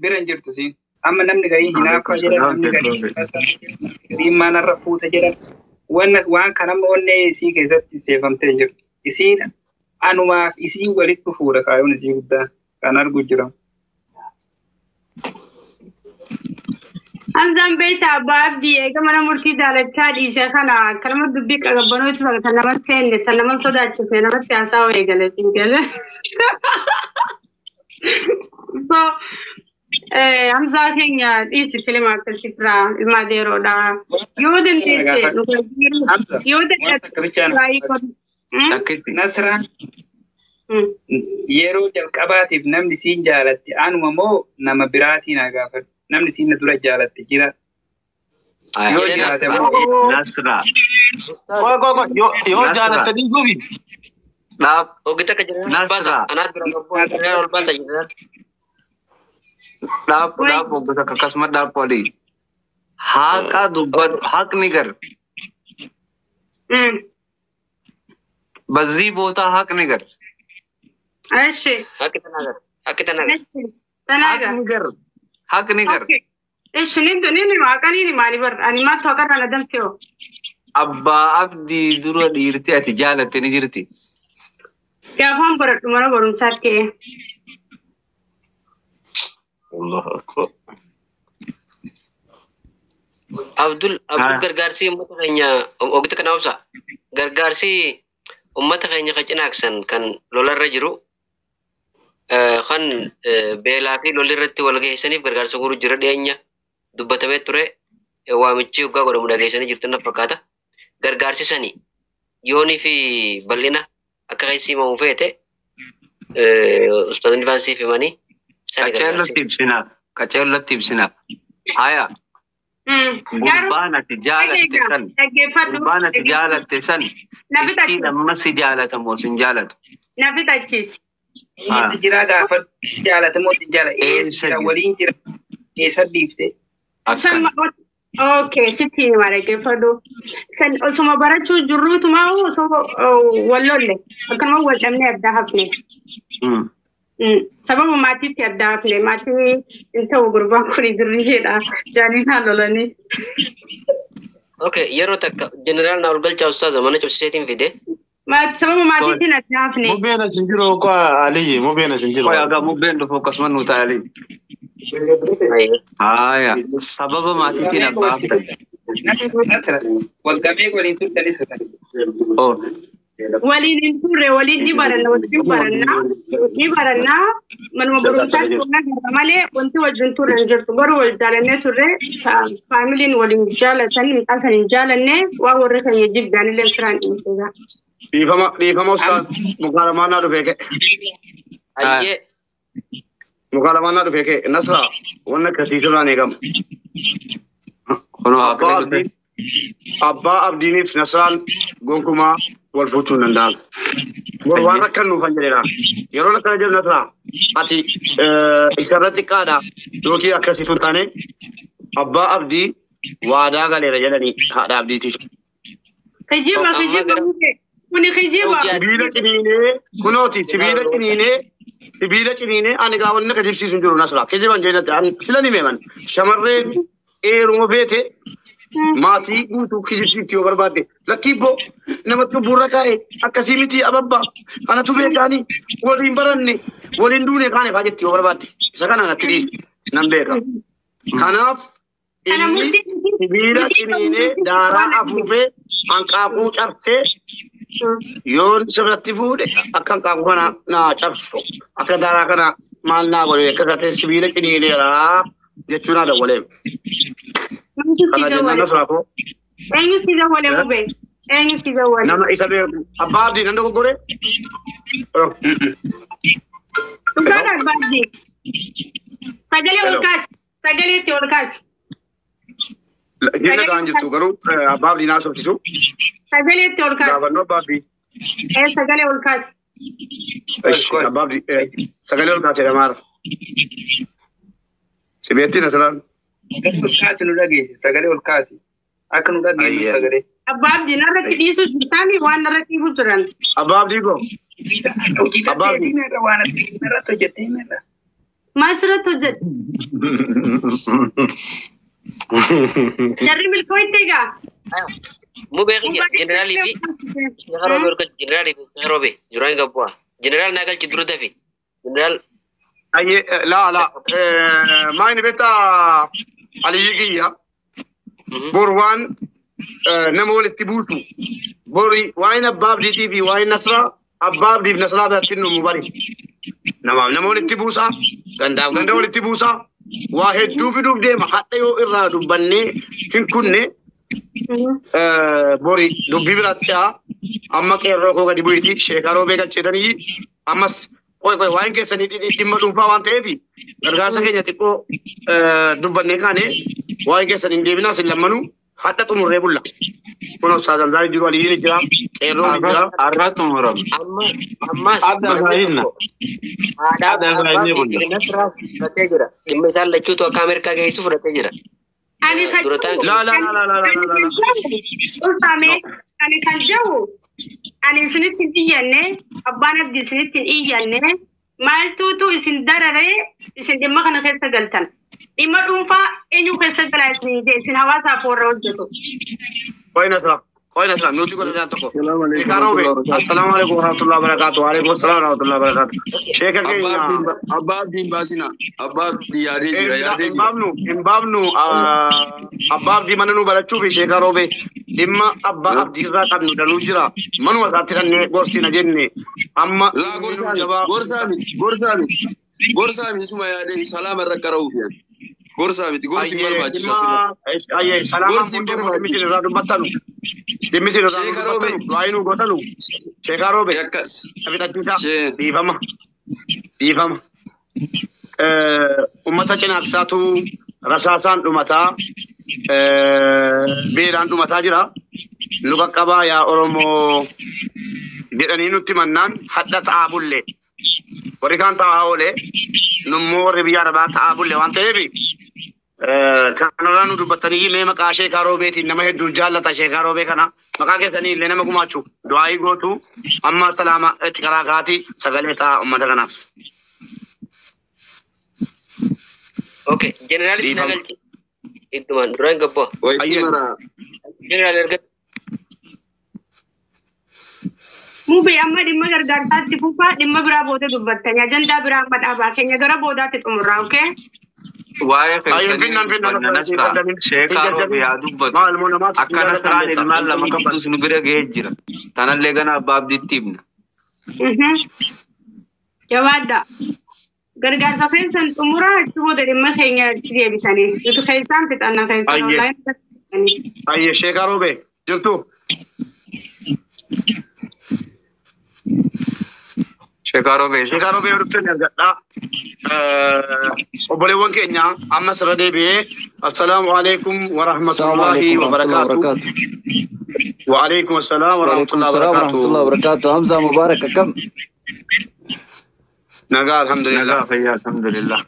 Bira hin jirtu siin. Amma namni gariin hinaaffaa jedhan, namni gariin maanarra fuuta jedhan. Waan kan amma onnee isii keessatti seefamtee hin jirtu. Isiin anumaaf isii walitti dhufuudha kaayoon isii guddaa kan argu jira. Hamzaan beektaa abbaa abdii eega mana murtii daalachaa dhiise kana akkanuma dubbii qaqabbanootu kan namatti seenne tan nama sodaachise namatti haasa'u eegale siin gale. So Hamzaa keenya dhiisi filima akkasii biraa ilmaa deeroodha. Yoo dandeesse nu gargaaru yoo dandeesse. Takkitti. Nasraan yeroo jalqabaatiif namni siin jaalatte anuma moo nama biraatiin haa gaafadhu. Namni siin na dura jaalatte jira. Yoo jiraate moo Nasra. Qoy qoy qoy, yoo jaalatte dhiisuufi. Dhaab. Oogita akka jeneraal ol baasa. Nasra. Anaat bira jeneraal ol baasa jeneraal. Dhaab dhaab oggota akkasuma dhaab walii. Haqa dubbadhu, haqni gar. በዚህ ቦታ ሀቅ ንገር። እሺ። Haqqi ተናገር. Haqqi ተናገር. ተናገር። ሀቅ ንገር፣ ሀቅ ንገር። እሺ፣ nin waaqanii maali bar ani maattu haqarraa na damtee. Abbaa Abdii dura dhiirti ati jaalatte ni jirti? Gaafaan baradhu mana barumsaatti. Allahu akbar. Abdul Abdul, gargaarsi uummata keenya oogita kana obsa. Gargaarsi uummata keenya kan cinaaksan kan lolarra jiru kan beelaa fi lolli irratti wal geessaniif gargaarsa guuruu jira, dhiyeenya dubbatamee ture, waamichi hoggaa godhamu dhageessanii jirtu na fakkaata. Gargaarsi sani yoonii fi bal'ina akka keessi himamu feete ustaazonni faansiif himanii sani gargaarsi. Qaceellotti ibsinaaf. Qaceellotti ibsinaaf. Haya. Gurbaan ati jaalatte san. Dhaggeeffadhu. Gurbaan ati jaalatte san. Istiin amma si jaalatamoo sin jaalatu? Na fixachiisi. Inni jira gaafadhu, jaalatamoo sin jaala Eessa eessa jira? Waliin jira, eessa dhiifte? Akkan. Okay, sitti hima, dhaggeeffadhu. Kan osuma barachuu jirruutuma osoo wal lolle akkanuma wal dhabnee adda hafne. Sababa maatiitti adda hafne, maatii hin ta'u, gurbaan kun dirriidha jaaniin lolanii. Okay, yeroo takka jeneraal na ol galchaa ustaaza mana cufsiseetiin fide. Maati sababa maatiitiin adda hafne. Mubbeen as hin jiru qoy Aliyyi, mubbeen as hin jiru. Qoy haga mubbeen dhufu akkasuma nuu ta'a. Haya. Sababa maatiitiin abbaa haftan. Waggaa meeqa waliin turtan isa sana? Oh. Waliin hin turre, waliin ni baranna, waliin barannaa, ni barannaa, manuma barumsaa turre malee wanti wajjin turre hin jirtu. Garuu wal jaalannee turre, faamiliin waliin jaalatan mucaa san hin jaalanne, waan warra keenya jibbaanillee firaan dhiyeesseera. Dhiifama, dhiifama ustaaz, mukaa lamaan naa dhufee ka'e. Ayyee. Mukaa lamaan naa dhufee ka'e. Nasra, wanni akkasii sirraan eegama. Kunoo Abbaa haqni dhufe. Abdii, Abbaa Abdiiniif Nasraan gonkumaa wal fuuchuu hin danda'an. Bor waan akkan nuufan jedheera. Yeroon akkana jedhu, Nasraa, ati isarra xiqqaadha yookiin akkasiitu hin taane, Abbaa Abdii waadaa galeera jedhanii haadha Abdiitiif. Kijiba. Amma Kijiba. Kuni kijiba. Sibiila ciniinee kunooti, sibiila ciniinee, sibiila ciniinee, ani gaa wanni akka jibsiisu hin jiru. Nasraa, kijiban jeenatti ani sila ni meeman, shamarreen eeruma beete maatii guutuu kijibsiifti yoo barbaadde. Lakkii ibboo, namatti bu'uura kaa'e akkasii miti, ababba kanatu beekaani waliin baranne waliin duune kaane faa jetti yoo barbaadde. Isa kana natti dhiiste nan beeka. Kanaaf Kana inni murtii sibiila ciniinee daaraa afuufee hanqaaquu cabsee yoon sirratti fuudhe akka hanqaaquu kana naa cabsu, akka daaraa kana maal naa godhe, akka ta'e sibiila ciniineera jechuun naa dawwalee. Eenyu si Kana jennaan dawwale? Nasraa koo. Eenyu si dawwale mube? Eenyu si dawwale? Nama isa beeku, Abbaa Abdii nan dogoggore. Dhugaadha Abbaa Abdii. Sagalee ol kaasi. Sagalee itti ol kaasi. Jenna ta'an jirtu garuu Abbaa Abdii naa sobsisu. Sagalee itti ol kaasi. Gaafannoo Abbaa Abdii. Ee, sagalee ol kaasi. Abbaa Abdii sagalee ol kaasee dhamaara. Sibeetti Nasraan. Sagalee ol kaasi, nu dhageessi. Sagalee ol kaasi. Akka nu dhageenyu Ayyaa. sagalee. Abbaa Abdii, narratti dhiisuu jirtaami, waan narratti dhiisuu jiran. Abbaa Abdii koo. Hojii Abbaa Abdii. irra waan irratti hojjettee irra. Maal sirratti hojjedhe? Jarri milkooyte egaa. Mubee kiyya jeneraalii fi Sheekh Roobee jeneraalii fi Sheekh Roobee jiraan gabbu'a. Jeneraal naa galchi dura dafi. Jeneraal. Ayyee laa laa maayini beektaa Aliyyi kiyya bor waan nama walitti buusu bori waa'een abbaa abdiitii fi waa'een nasraa abbaa abdiif nasraa biratti nu bari. Namaaf nama walitti buusaa gandaaf ganda walitti buusaa waa hedduu fiduuf deema hadha yoo irraa dubbannee hin kunne bori dubbii biraatti ce'a amma qeerroo koo gadi bu'iti sheekaroo beekalcheetanii ammas qoy qoy waan keessanii dhimma dhuunfaa waan ta'eef gargaarsa keenya xiqqoo dubbannee kaane waan keessan hin deebinaa sin lammanuu hadha xumurree bulla. Kun Ustaaz Alzaari jiru Aliyyiin jira qeerroon jira. Har'a xumurama. Amma ammas Adda baay'ina. Haadhaa Adda baay'inni bulla. Nasraas fudhatee jira. Dhimma isaan lachuutu akka Ameerikaa geessu fudhatee jira. Ani kan Durataan La la la la la la la la. Ulfaame ani kan jiru ani isinitti hin iyyanne abbaan abdii isinitti hin iyyanne maaltuutu isin dararee isin dhimma kana keessa galtan. Dhimma dhuunfaa eenyu keessa galaa isin jee isin hawaasaaf warra hojjetu. Qoy Nasraa qoy Nasraa nuti godhatan tokko. Assalamu alaikum Sheekaa Roobee warahmatullahi wabarakatuh. assalaamu alaikum warahmatullahi wabarakatuh. Waalaikum assalaam warahmatullahi wabarakatuh. Sheeka keenya. Abbaa Abdiin baasina. Abbaa Abdii yaadee jira yaadee Hin jira. baafnu hin baafnu abbaa abdii mana nu barachuuf sheekaa Roobee dhimma abbaa abdii irraa qabnu danuu jira manuma isaatti dhannee gorsina jenne amma Laa gorsaa miti gorsaa miti gorsaa miti gorsaa miti isuma yaadee salaama irra qara'uuf yaade. Gorsaa miti gorsi hin barbaachisu asirratti. Ayyee salaamaan Gorsi hin booddee dhimmi barbaachisu. isin irraa dubbattanu dhimmi isin irraa Sheeka Roobee. dubbattanu du'aa nu gootanu sheekaa Roobee Akkas. fixachiisaa Shee. dhiifama dhiifama. Uummata cinaaqsaatu rasaasaan dhumataa beelaan dhumataa jira. Nu qaqqabaa yaa Oromoo jedhanii nutti mannaan hadha ta'aa bulle. Warri kaan ta'aa oole nummoo warri biyya arabaa ta'aa bulle waan ta'eef kanarraa nu dubbattanii mee maqaa sheekaa Roobeetiin nama hedduu jaallata sheekaa Roobee kana maqaa keessanii illee nama gumaachu du'aayii gootu amma salaama itti karaa kaati sagalee ta'a uummata kanaaf. Okay, jeneraalis naa galchi. Iddumaan duraan gabbu'a. Wayitii maraa. Jeneraal erga Mubee amma dhimma gargaarsaatti fufaa dhimma biraa booda dubbattanii ajandaa biraa amma dhaabaa keenya gara boodaatti xumurraa okay? Waa'ee Ayyee keessanii finnan finnan dubbanna Nasraa. Sheekaa Roobee haa dubbatu. Maal immoo namaatti Akka Nasraan ilmaan lama qabdus nu bira ga'ee jira. Tanallee gana abbaa abdiitti himna. Jabaadha. Gargaarsa keessan xumuraa achi booda dhimma keenya achi deebisanii. Nuti keessaan fixanna keessan Ayyee. online. Ayyee sheekaa Roobee jirtu. Sheekaa Roobee. Sheekaa Roobee yoo dhuftan argadhaa. Obboleewwan keenya ammas irra deebi'ee assalaamu alaikum warahmatullahi السلام عليكم ورحمة الله wabarakaatu. وبركاته. وعليكم السلام ورحمة وعليكم الله السلام ورحمة الله وبركاته. وبركاته. حمزة مبارك كم؟ Nagaa alhamdulillah. Nagaa fayyaa alhamdulillah.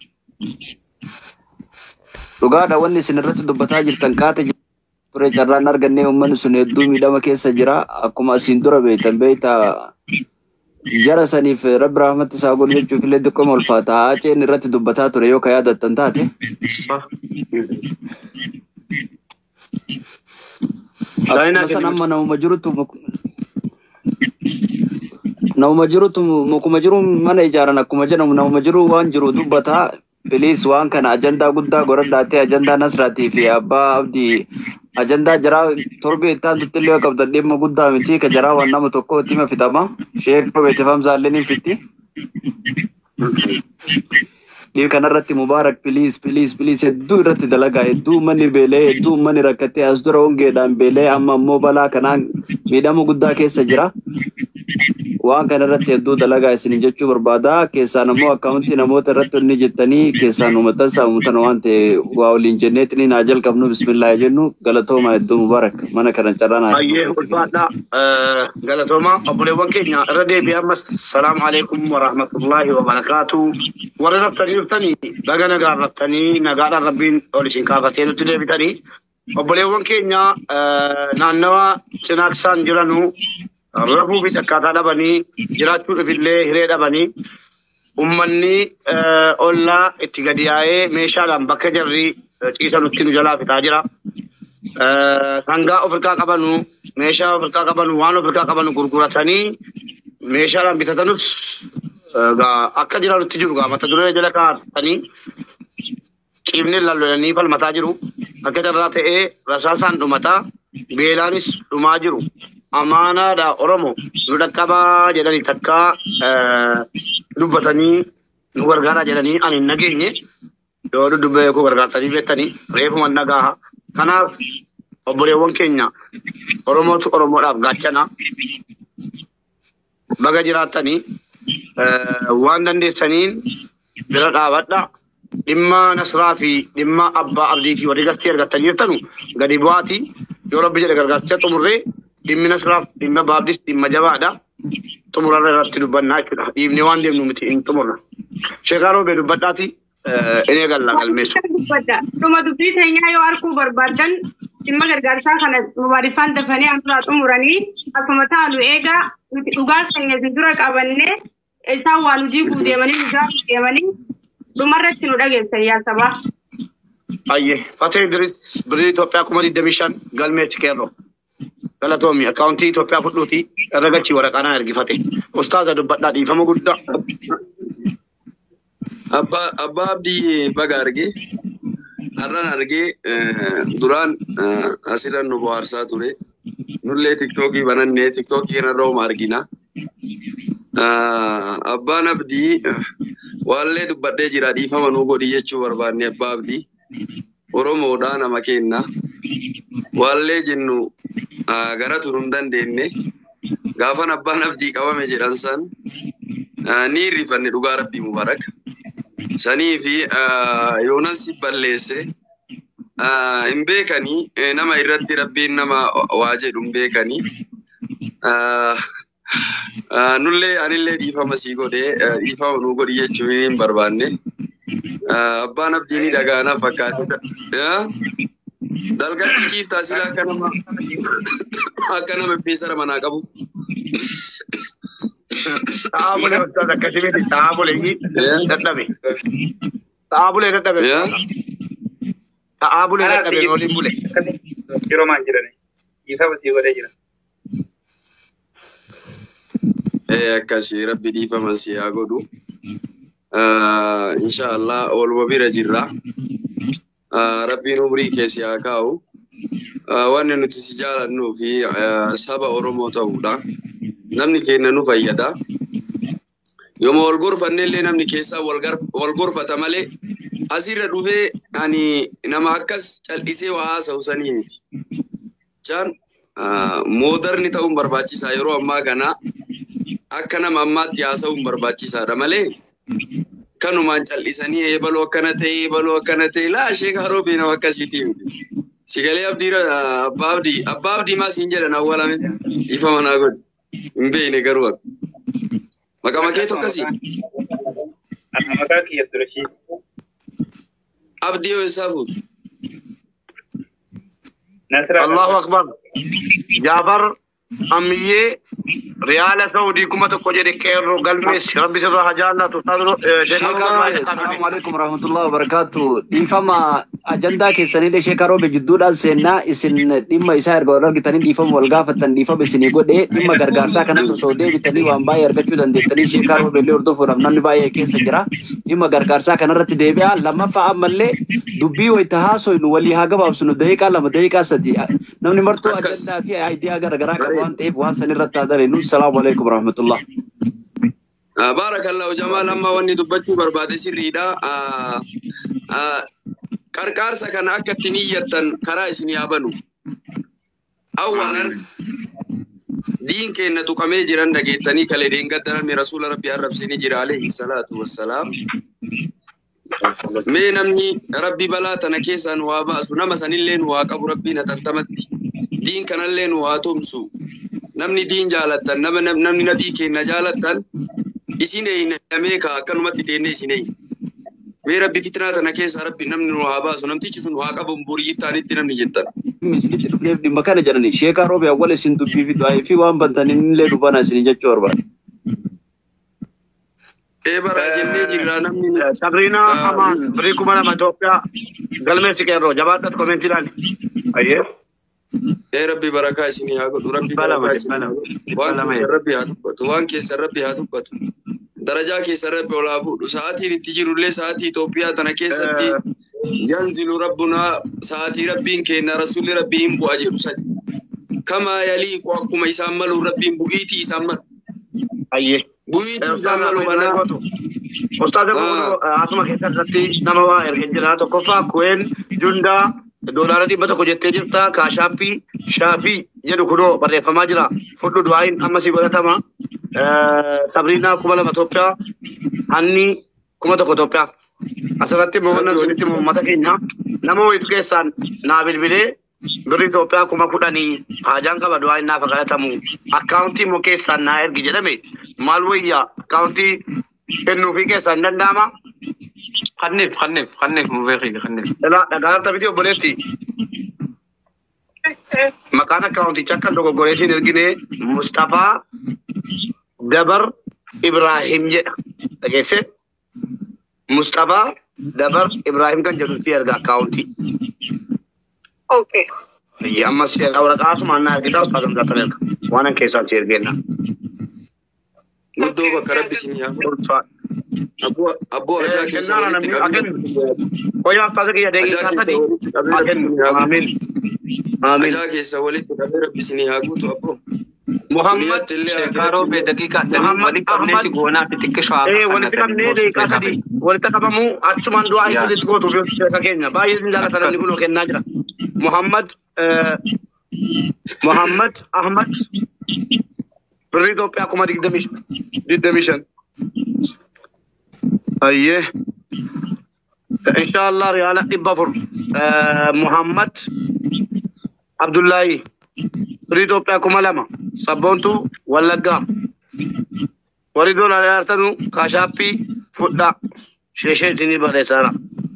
Dhugaadha wanni isin irratti dubbataa jirtan kaate ture carraan argannee uummanni sun hedduu miidhama keessa jira. Akkuma asiin dura beektan beektaa jara saniif rabbi rahmatti isaa godhu jechuuf illee xiqqooma ulfaata. Haaceen irratti dubbataa ture yoo ka yaadattan taate. Akkuma san amma namuma jirutu mukuma jiru mana ijaaran akkuma jedhamu namuma jiru waan jiru dubbataa. Please waan kana ajandaa guddaa godhadhaatee ajandaa Nasraatii fi abbaa abdii ajandaa jaraa torbee itti aantutti illee yoo qabdan dhimma guddaa miti ka jaraa waan nama tokko hima fixama. Sheek Robeetiif Hamzaallee ni fitti. Dhimma kanarratti Mubaarak please please please hedduu irratti dalagaa hedduu uummanni beelee hedduu uummanni rakkatee as dura hongeedhaan beelee amma ammoo balaa kanaan miidhama guddaa keessa jira. Waan kana irratti hedduu dalagaa isin jechuu barbaada. Keessaan ammoo akkaawuntii namoota irratti onni jettanii keessaan uummatan saamumtan waan ta'e waa waliin jenneetiin naa jalqabnu bismillaa jennu galatooma hedduu Mubaarak mana kana carraa naa. Ayyee ulfaadha. Galatooma obboleewwan keenya irra deebi'ee ammas salaamu alaikum warahmatullahi wabarakaatu. Warra raftanii dhuftanii baga nagaan raftanii nagaadhaan rabbiin ol isin kaafatee nutti deebitanii obboleewwan keenya naannawa cinaaksaan jiranu rafuufis akkaataa dhabanii jiraachuudhaaf illee hiree dhabanii Uummanni ollaa itti gadi yaa'ee meeshaadhaan bakka jarri ciisanutti nu jalaa fixaa jira. Sangaa ofirkaa qabanu, meeshaa ofirkaa qabanu, waan ofirkaa qabanu gurguratanii meeshaadhaan bitatanus akka jiraanutti jiru gaa mata duree jala kaa'atanii ciifnee lallolanii falmataa jiru. Akka carraa ta'ee rasaasaan dhumataa beelaanis dhumaa jiru. Amaanaadha Oromo nu dhaqqabaa jedhanii takka dubbatanii nu gargaaraa jedhanii ani hin nageenye yoo duddubbee koo gargaartanii beektanii reefuma nagaaha. Kanaaf obboleewwan keenya Oromootu Oromoodhaaf gaachana. Baga jiraattanii waan dandeessaniin bira dhaabadha. Dhimma Nasraa fi dhimma Abbaa Abdiitii warri gastii argattanii jirtanu gadi bu'aati. Yoo Rabbi jedhe gargaarsicha xumurree dhimmi Nasraaf dhimma Abbaa Abdiis dhimma jabaadha. Xumurarra irratti dubbannaa jechuudha. Dhiibnee waan deemnu miti hin xumurra. Sheekaa Roobee dubbadhaati inni eegalla galmeessu. Dhuma dubbii teenyaa yoo arguu barbaaddan dhimma gargaarsaa kana mubaarifaan dafanii anduraa xumuranii akkuma taanu eegaa nuti dhugaa keenya dura qabannee isaan waan nu diiguu deemanii nu gaafa deemanii dhumarratti nu dhageessan yaa sabaa. Ayyee Fatee Idris birrii Itoophiyaa 25,000 galmeessi keerroo. Galatoomi akkaawuntii Itoophiyaa fudhuuti irra galchii waraqaa naan ergifate. Ustaaza dubbadhaa dhiifama guddaa. Abbaa Abdii baga argee har'an argee duraan asirra nu bohaarsaa ture. Nullee tiktookii banannee tiktookii kanarra homa argina. Abbaan Abdii waallee dubbadhee jira dhiifama nuu godhi jechuu barbaanne Abbaa Abdii. Oromoodhaa nama kenna. Waallee jennu gara turuu hin dandeenye. Gaafan Abbaan Abdii qabame jedhan san ni hirrifanne dhugaa Rabbii Mubaarak. Sanii fi yoonan si balleesse hin beekanii nama irratti Rabbiin nama waa jedhu hin beekanii. Nullee anillee dhiifama sii godhee dhiifama nuu godhi jechuun hin barbaanne. Abbaan Abdii ni dhagaana fakkaate. Dalgatti ciiftaa sila akka nama feesara manaa qabu. Ta'aa bulee ustaaza akkasii miti ta'aa bulee dadhabe. Ta'aa bulee dadhabe. Ta'aa bulee dadhabe waliin bule. Yeroo maan jirani. Dhiifama sii godhee jira. Akkasii Rabbi dhiifama si haa godhu. Inshaallah ooluma bira jirra. Rabbiin umrii kee si haa kaa'u. Wanni nuti si jaalannuu fi saba Oromoo ta'uudha. Namni keenya nu fayyada. Yooma wal gorfanne illee namni keessaa wal gorfata malee asirra dhufee ani nama akkas cal'isee waa haasa'u sanii miti. Jaan moodarni ta'uun barbaachisaa yeroo ammaa kana akka nama ammaatti haasa'uun barbaachisaadha malee kanumaan cal'isanii eebaluu akkana ta'e eebaluu akkana ta'e laa Sheekaa Roobee nama akkasiitii miti. Sigalee Abdii Abbaa Abdii maa siin jedhan awwaalame dhiifama naa godhi. Hin beekne garuu akka. Maqaa keetu akkasii? Maqaa kiyya Abdurashiid. Abdii yoo isaa fuute? Allahu Akbar. Jaafar Ammiyyee Riyaala Saudii 1,000 jedhe qeerroo galmeessi. Rabbi sirraa haa jaallatu. Assalaamu alaikum warahmatullahi wabarakatuh. Dhiifama ajandaa keessanii Sheekaa Roobee jidduudhaan seennaa isin dhimma isaa erga wal argitanii dhiifama wal gaafattan dhiifama isinii godhee dhimma gargaarsaa kanatti osoo deebitanii waan baay'ee argachuu dandeettanii Sheekaa Roobee illee hordofuudhaaf namni baay'ee keessa jira. Dhimma gargaarsaa kanarratti deebi'a. Lammaffaa ammallee dubbii wayita haasoynu walii haa gabaabsinu daqiiqaa 2 daqiiqaa 3 namni martuu ajandaa fi aayidiyaa garaagaraa qaba waan ta'eef waan san irratti haa dareenu. Salaamu alaikum warahmatullah. Baarakallahu Jamaal amma wanni dubbachuu barbaade sirriidha. Qarqaarsa kana akka itti niyyattan karaa isin haa banu. Awwalan diin keenya tuqamee jiran dhageettanii kalee deengadda namni rasuula Rabbii arrabsanii jira alayhi salaatu wassalaam. Mee namni Rabbi balaa tana keessaa nu haa baasu nama sanillee nu haa qabu Rabbiin hatattamatti diin kanallee nu haa tumsu. Namni diin jaalattan namni nabii keenya jaalattan isin eeynamee ka akkanumatti teenne isin eeyna. Mee Rabbi fitnaa tana keessaa Rabbi namni nu haa baasu namtichi sun haa qabu boriif taanitti namni jettan. Isinitti dhufneef dhimma kana jedhani Sheekaa Roobee awwal isin dubbii fi du'aa fi waan bantaniin illee dhufana isin jechuu barbaada. Ee baraa jennee jirra namni. Sabriinaa Amaan birrii 2000 Itoophiyaa galmeessi qeerroo jabaadhatu koomentiidhaan. Ayyee. Ee Rabbi barakaa isinii haa godhu. Rabbi barakaa isinii haa godhu. Waan keessan Rabbi haa dubbatu. Waan keessan Rabbi haa dubbatu. Darajaa keessan Rabbi ol haa fuudhu. Sa'aatiin itti jirullee sa'aatii Itoophiyaa tana keessatti yanzilu rabbunaa sa'aatii Rabbiin kenna rasuulli Rabbii hin bu'a jedhu sani. Kamaa yaliiqu akkuma isaan malu Rabbiin bu'iitii isaan malu. Ayyee. Bu'iitii isaan malu banaa. Ustaaza kun asuma keessatti nama waa erga jira tokkoffaa kuween jundaa $100 jettee jirta kaashaappii shaafii jedhu kunoo barreeffamaa jira fudhu du'aayin amma si godhatama Sabriinaa 2000 Itoophiyaa hanni 1000 Itoophiyaa asirratti immoo wannan sunitti uummata keenya nama wayitu keessaan naa bilbilee birri Itoophiyaa 10,000 haajaan qaba du'aayin naaf kadhatamu akkaawuntii immoo keessaan naa ergi jedhame maal wayyaa akkaawuntii kennuufii keessaan danda'ama. Kanneef mubeekiidha kanneef. Ilaa dhagaa miti obboleetti. Maqaan akkaawuntichaa kan dogoggoreetiin ergine Mustafaa Dabar Ibrahim jedha. Dhageesse? Mustafaa Dabar Ibrahim kan jedhu si erga akkaawuntii. Okay. Amma si erga waraqaa asumaan naa ergitaa ustaas Hamzaa erga. Waan an keessaan si ergeenna. Guddoo bakka Rabbi isinii haa godhu. Abboo ajaa keessa walitti qabee. Qoyaa ustaasa kiyya daqiiqaa 3. Amiin. Amiin. Ajaa keessa walitti qabee Rabbi isinii haa guutu abboo. Muhammad Sheekaroo bee daqiiqaa walitti qabneeti goonaa fi xiqqishoo haa Walitti qabnee daqiiqaa 3 walitti qabamuu achumaan du'aa isa walitti gootuuf sheeka keenya baay'ee sin jaalatan namni kunoo kennaa jira. Muhammad Ahmad birrii Itoophiyaa 25,000. Ayyee. Inshaallah riyaala 400 Muhammad Abdullahi birrii Itoophiyaa 2000 sabboontuu Wallaggaa warri doolaara yaartanu kaashaappii fudhaa sheeshee isinii barreessaara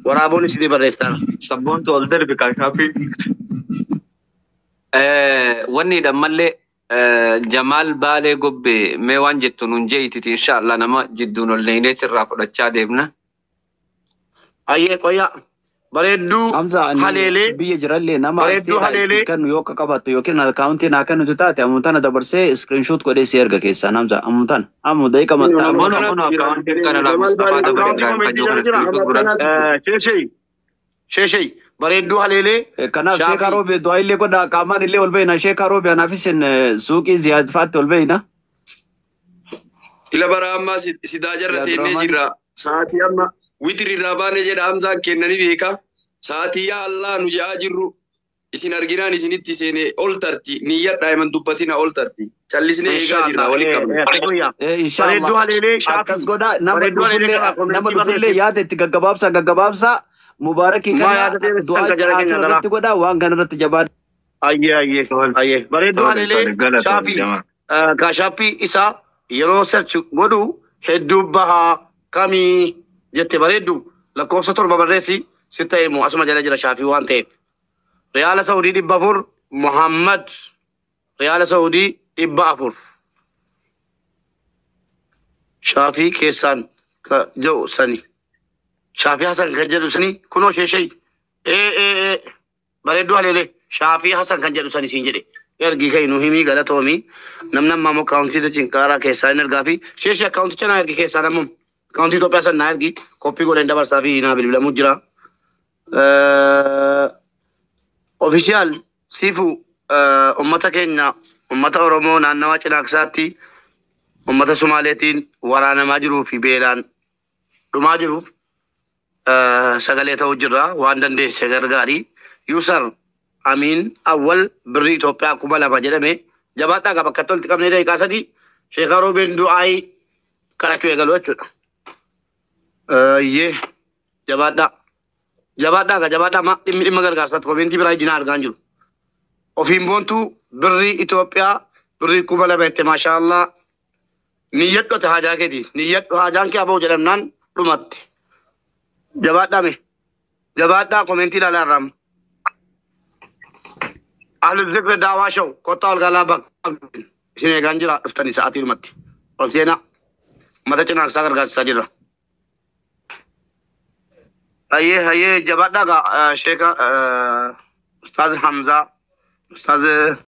waraaboon isinii barreessaara. Sabboontuu ol darbi kaashaappii. Wanni dhammallee Jamaal Baalee Gobbee mee waan jettu nuun jeeyititi inshaallah nama jidduun ol leeneetti irraa fudhachaa deemna. Ayyee qoyyaa. Bareedduu haleelee biyya jirallee nama asteedha kan yoo akka qabaattu yookiin akkaawuntiin akka nuti taate ammoo tana dabarsee iskiriinshoot godhee si erga keessaan Hamza ammoo tana ammoo daqiiqa maxxaa. Mono akkaawuntiin kana lama Mustafaa Dabare Ibrahim Fajjoo kana iskiriinshoot godhan. Sheeshee bareedduu haleelee. Kanaaf sheekaa roobee du'aa illee godhaa qaamaan illee ol beeyna sheekaa roobee anaafis suuqii ziyaadfaatti ol beeyna. Ila bara ammaa sidaa jarra teennee jirra. Sa'aatii amma witiri irraa baane jedha Hamzaan kennanii beekaa. Sa'aatii yaa Allah nu jedhaa jirru isin arginaan isinitti seene ol tarti niyyadhaa himan dubbatina ol tarti callisnee eegaa jirra walitti qabna. Inshallah akkas godhaa nama dhufullee yaada itti gaggabaabsaa gaggabaabsaa mubaarakii kana du'aa irratti godhaa waan kana irratti jabaadha. Ayyee ayyee ayyee bareedduu haleelee shaafii kaashaappii isaa yeroo search godhu hedduu bahaa kamii jette bareeddu lakkoofsa 7 barreessi. Sitta himu asuma jala jira shaafii waan ta'eef. Riyaala Saudii 400 Muhammad Riyaala Saudii 400. Shaafii keessaan ka jedhu sani. Shaafii Hasan kan jedhu sani kunoo sheeshee. Ee bareedduu haleelee Shaafii Hasan kan jedhu sani siin jedhe. Ergi kai nu himii galatoomii namni ammaa immoo akkaawuntii cinqaaraa keessaa hin ergaa fi sheeshee akkaawunticha naa ergi keessaa namum akkaawuntii Itoophiyaa san naa ergi koppii godheen dabarsaa fi naa bilbilamuu jira. Official siifu ummata keenya ummata Oromoo naannawaa Cinaaksaatti ummata Sumaaleetiin waraanamaa jiruu fi beelaan dhumaa jiruuf sagalee ta'uu jirra waan dandeesse gargaari. Yusar Amiin Awwal birrii Itoophiyaa 2000 jedhame jabaadhaa qaba akka tolti qabnee daqiiqaa 3 sheekaa roobeen du'aayii kadhachuu eegalu jechuudha. Iyyee jabaadhaa. Jabaadhaa ka jabaadhaa ma dhimmi dhimma gargaarsaatti koomeentii biraa ijinaa argaa jiru. Ofiin boontuu birrii Itoophiyaa birrii 2000 jette maashaallah. Niyyadhu ati haajaa keeti. Niyyadhu haajaan kee aba'u jedhamnaan dhumatte. Jabaadhaa mee. Jabaadhaa koomeentii ilaalaa irraa. Ahlu zikri daawaa shaw kottaa ol galaa bakka isin eegaan jira dhuftanii sa'aatii dhumatti. Ol seenaa. Uummata cinaaksaa gargaarsisaa jirra. Hayyee hayyee jabaadhaa gaa sheeka Ustaaz Hamzaa Ustaaz.